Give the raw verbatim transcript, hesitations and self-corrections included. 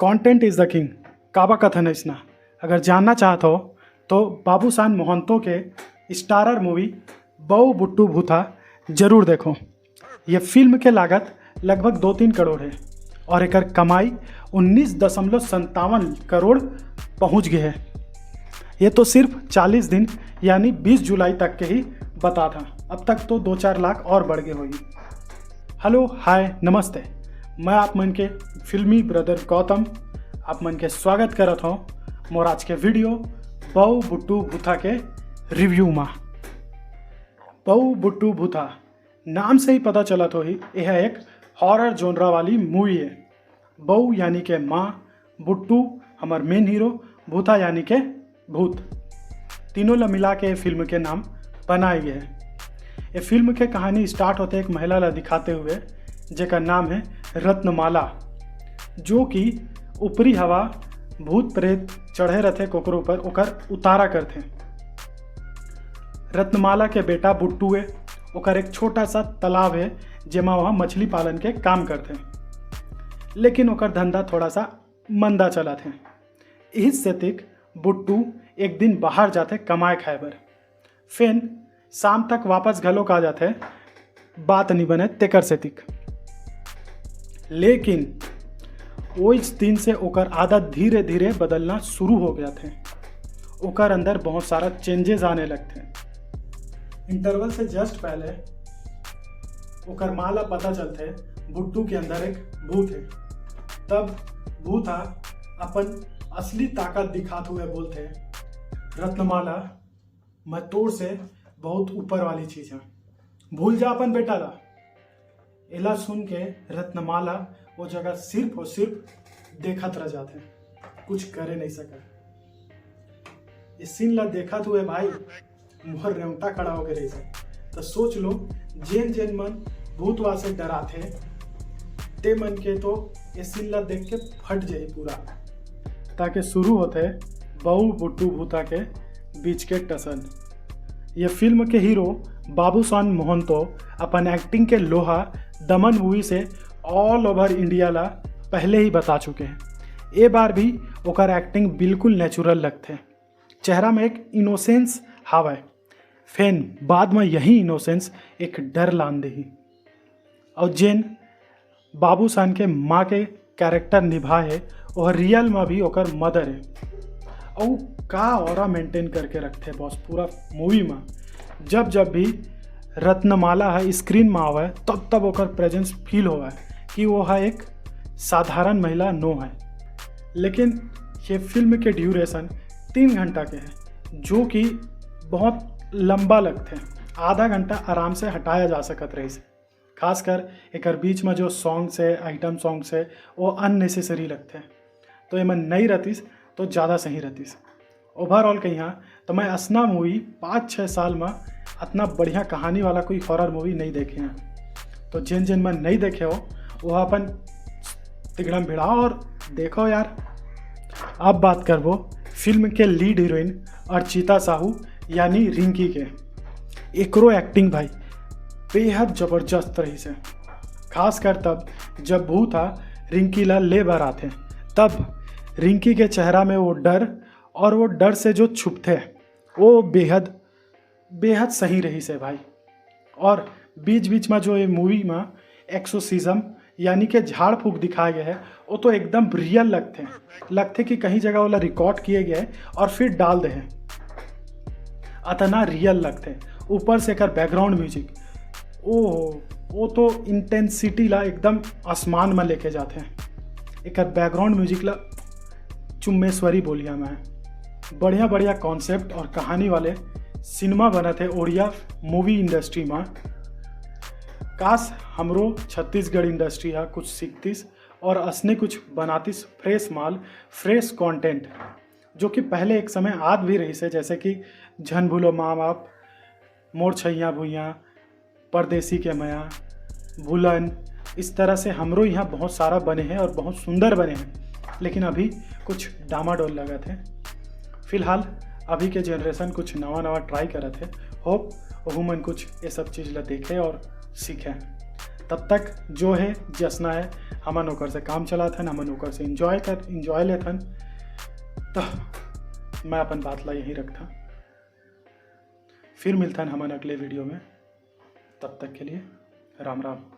Content is the king। काबा कथन अइसना। अगर जानना चाहत हो तो बाबूसान मोहंतो के स्टारर मूवी बऊ बुट्टू भूथा जरूर देखो। ये फिल्म के लागत लगभग दो तीन करोड़ है और एकर कमाई उन्नीस दशमलव संतावन करोड़ पहुंच गए है। ये तो सिर्फ चालीस दिन यानी बीस जुलाई तक के ही बता था, अब तक तो दो चार लाख और बढ़ गए होगी। हेलो, हाय, नमस्ते। मैं आप मन के फिल्मी ब्रदर गौतम, आप मन के स्वागत करत हूँ मोर आज के वीडियो बऊ बुट्टू भूथा के रिव्यू मा। बऊ बुट्टू भूथा नाम से ही पता चलत होही, यह एक हॉरर जोनरा वाली मूवी है। बऊ यानी के माँ, बुट्टू हमर मेन हीरो, भूथा यानी के भूत, तीनों ला मिला के ये फिल्म के नाम बनाए गए है। ये फिल्म के कहानी स्टार्ट होते एक महिला ला दिखाते हुए, जेकर नाम है रत्नमाला, जो कि ऊपरी हवा भूत प्रेत चढ़े रहथे कोकरो ऊपर, ओकर उतारा करथे। रत्नमाला के बेटा बुट्टू है, ओकर एक छोटा सा तालाब है, जेमा वह मछली पालन के काम करथे, लेकिन ओकर धंधा थोड़ा सा मंदा चलत है। इस सेतिक बुट्टू एक दिन बाहर जाथे कमाए खाए बर, फेन शाम तक वापस घलोक आ जाथे, बात नहीं बने तेकर सेतिक। लेकिन ओइच दिन से ओकर आदत धीरे धीरे बदलना शुरू हो जाथे। ओकर अंदर बहुत सारा चेंजेस आने लगथे। इंटरवल से जस्ट पहले ओकर माँ ला पता चलथे बुट्टू के अंदर एक भूत है। तब भूथा अपन असली ताकत दिखात हुए बोलथे, रत्नमाला, मैं तोर से बहुत ऊपर वाली चीज है, भूल जा अपन बेटा ला। एला सुन के रत्नमाला वो जगह सिर्फ और सिर्फ देखत रह जाथे, कुछ करे नहीं सके। इस सीन ला देखत हुए भाई मोर रेवटा खड़ा होके रहिस। तो सोच लो, जेन जेन मन भूतवा से डराथे ते मन के तो ये सीन ला देख के फट जाई पूरा। ताके शुरू होथे बऊ बुट्टू भूथा के बीच के टसन। ये फिल्म के हीरो बाबूसान मोहंतो अपन एक्टिंग के लोहा दमन मूवी से ऑल ओवर इंडिया ला पहले ही बता चुके हैं। ए बार भी ओकर एक्टिंग बिल्कुल नेचुरल लगथे। चेहरा में एक इनोसेंस हावय, फेन बाद में यही इनोसेंस एक डर लान देही। और जेन बाबूसान के माँ के कैरेक्टर निभाए है, वह रियल में भी ओकर मदर है। और का ऑरा मेंटेन करके रखथे बॉस पूरा मूवी में। जब जब भी रत्नमाला है स्क्रीन में आवे, तब तब ओकर प्रेजेंस फील होवे कि वो है एक साधारण महिला नो है। लेकिन ये फिल्म के ड्यूरेशन तीन घंटा के है, जो कि बहुत लंबा लगथे। आधा घंटा आराम से हटाया जा सकत रहिस। खासकर एकर बीच में जो सॉन्ग्स है, आइटम सॉन्ग्स है, वो अननेसेसरी लगथे। तो एमन नहीं रहतिस तो ज़्यादा सही रहतिस। ओवरऑल कहिया तो मैं असना मूवी पाँच छः साल में अतना बढ़िया कहानी वाला कोई हॉरर मूवी नहीं देखे हैं। तो जिन जिन मन नहीं देखे हो, वो अपन तिगड़म भिड़ाओ और देखो यार। अब बात करबो फिल्म के लीड हीरोइन अर्चिता साहू यानी रिंकी के। एकरो एक्टिंग भाई बेहद जबरदस्त रहिस है, खासकर तब जब भूथा रिंकी ला ले बर आथे, तब रिंकी के चेहरा में वो डर और वो डर से जो छुपथे, वो बेहद, बेहद सही रहिस है भाई। और बीच बीच में जो ये मूवी में एक्सोसिज्म यानी कि झाड़ फूक दिखाए गए है, वो तो एकदम रियल लगथे। लगथे कि कहीं जगह वाला रिकॉर्ड किए गए और फिर डाल दे हैं, अतना रियल लगथे। ऊपर से एकर बैकग्राउंड म्यूजिक, ओहो, वो तो इंटेंसिटी ला एकदम आसमान में लेके जाथे। एकर बैकग्राउंड म्यूजिक ला चुम्मेश्वरी बोलिया में है। बढ़िया बढ़िया कॉन्सेप्ट और कहानी वाले सिनेमा बनत है ओड़िया मूवी इंडस्ट्री में। काश हमरो छत्तीसगढ़ इंडस्ट्री हा कुछ सीखतिस और असने कुछ बनातिस फ्रेश माल, फ्रेश कंटेंट, जो कि पहले एक समय आत भी रहिस है, जैसे कि झन भूलो माँ बाप, मोर छैया भुइयाँ, परदेसी के मया, भूलन। इस तरह से हमरो यहाँ बहुत सारा बने हैं और बहुत सुंदर बने हैं, लेकिन अभी कुछ डामाडोल लगत है। फिलहाल अभी के जनरेशन कुछ नवा नवा ट्राई करत है। होप ओहू मन कुछ ये सब चीज़ ला देखे और सीखे। तब तक जो हे जसना हे, हमन ओकर से काम चलाथन, हमन ओकर से एंजॉय कर एंजॉय लेथन। तो मैं अपन बात ला यहीं रखथन, फिर मिलथन हमन अगले वीडियो में। तब तक के लिए राम राम।